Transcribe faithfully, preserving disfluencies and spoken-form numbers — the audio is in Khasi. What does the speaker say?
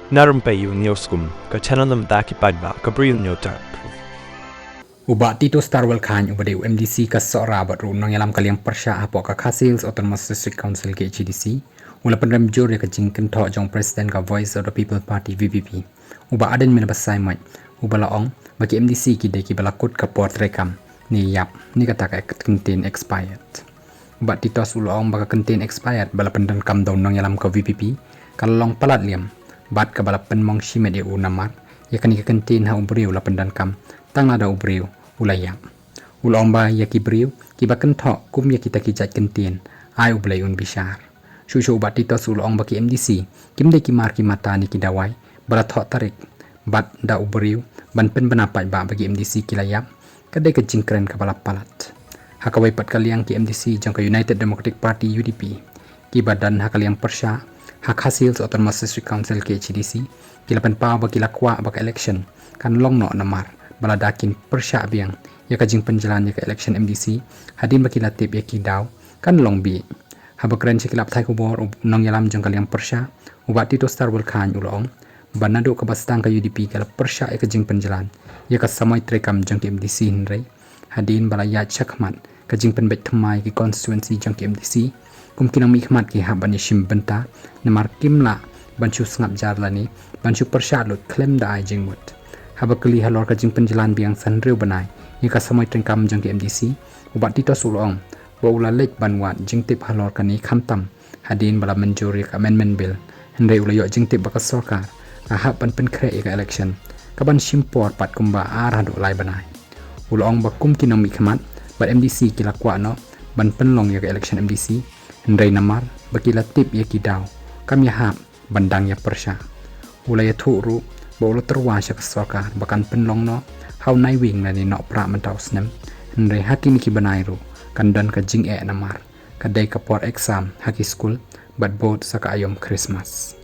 Narum pei u nioskum ka channel nam da ki paidbah ka briew nyotar. U Bah Tito Starwell Chyne uba dei u M D C ka Sohra bad ruh u nongïalam ka liang pyrshah hapoh ka Khasi Hills Autonomous District Council K H A D C u la pynrem jur ïa ka jingkynthoh jong President ka Voice of the People Party V P P, u Bah Ardent Miller Basaiawmoit, uba la ong ba ki M D C ki dei kiba la kut ka por treikam ne ïap ne kata ka kyntien expired. U Bah Titos u la ong ba ka kyntien expired ba la pyndonkam da u nongïalam ka V P P ka la long palat liam bad kaba la pynmong shimet ïa u namar ïa kane ka kyntien ha u briew la pyndonkam tang lada u briew u la ïap. U la ong ba ïa ki briew kiba kynthoh kum ïa kita ki jait kyntien, ai U Blei un bishar. Shuh shuh u Bah Titos u la ong ba ki M D C kim dei ki mar ki mata ne ki dawai ba la thoh tarik bad da u briew ban pynbna paidbah ba ki M D C ki la ïap ka dei ka jingkren kaba la palat. Ha kawei pat ka liang, ki M D C jong ka United Democratic Party, U D P, kiba don ha ka liang pyrshah ha Khasi Hills Autonomous District Council, K H A D C, ki la pynpaw ba ki la kwah ba ka election kan long noh namar ba lada kin pyrshah biang ïa ka jingpynjlan ïa ka election M D C hadien ba ki la tip ïa ki daw kan long bieit. Haba kren sha ki lad pathai khubor, u nongïalam jong ka liang pyrshah, u Bah Tito Starwell Chyne, u la ong ba naduh kaba sdang ka U D P ka la pyrshah ïa ka jingpynjlan ïa ka samoi treikam jong ki M D C, hynrei hadien ba la ïaid shakhmat ka jingpynbeit thymmai ïa ki constituency jong ki M D C, kum ki nongmihkhmat ki hap ban ïashim bynta namar kim lah ban shu sngap jar lane ban shu pyrshah lut khlem da ai jingmut. Haba kylli halor ka jingpynjlan biang san hynriew bnai ïa ka samoi treikam jong ki M D C, u Bah Titos u la ong ba u la leit ban wad jingtip halor kane khamtam hadien ba la mynjur ïa ka Amendment Bill, hynrei u la ïoh jingtip ba ka sorkar ka hap ban pynkhreh ïa ka election kaban shim por pat kumba ar haduh lai bnai. U la ong ba kum ki nongmihkhmat bad M D C ki la kwah noh ban pynlong ïa ka election M D C, hynrei namar ba ki la tip ïa ki daw kam ïahap ban dang ïapyrshah. U la ïathuh ruh ba u la tyrwa sha ka sorkar ba kan pynlong noh ha u Naiwieng lane Nohprah mynta u snem, hynrei ha kine ki bnai ruh kan don ka jingeh namar ka dei ka por exam ha ki skul bad bud sa ka aïom Christmas.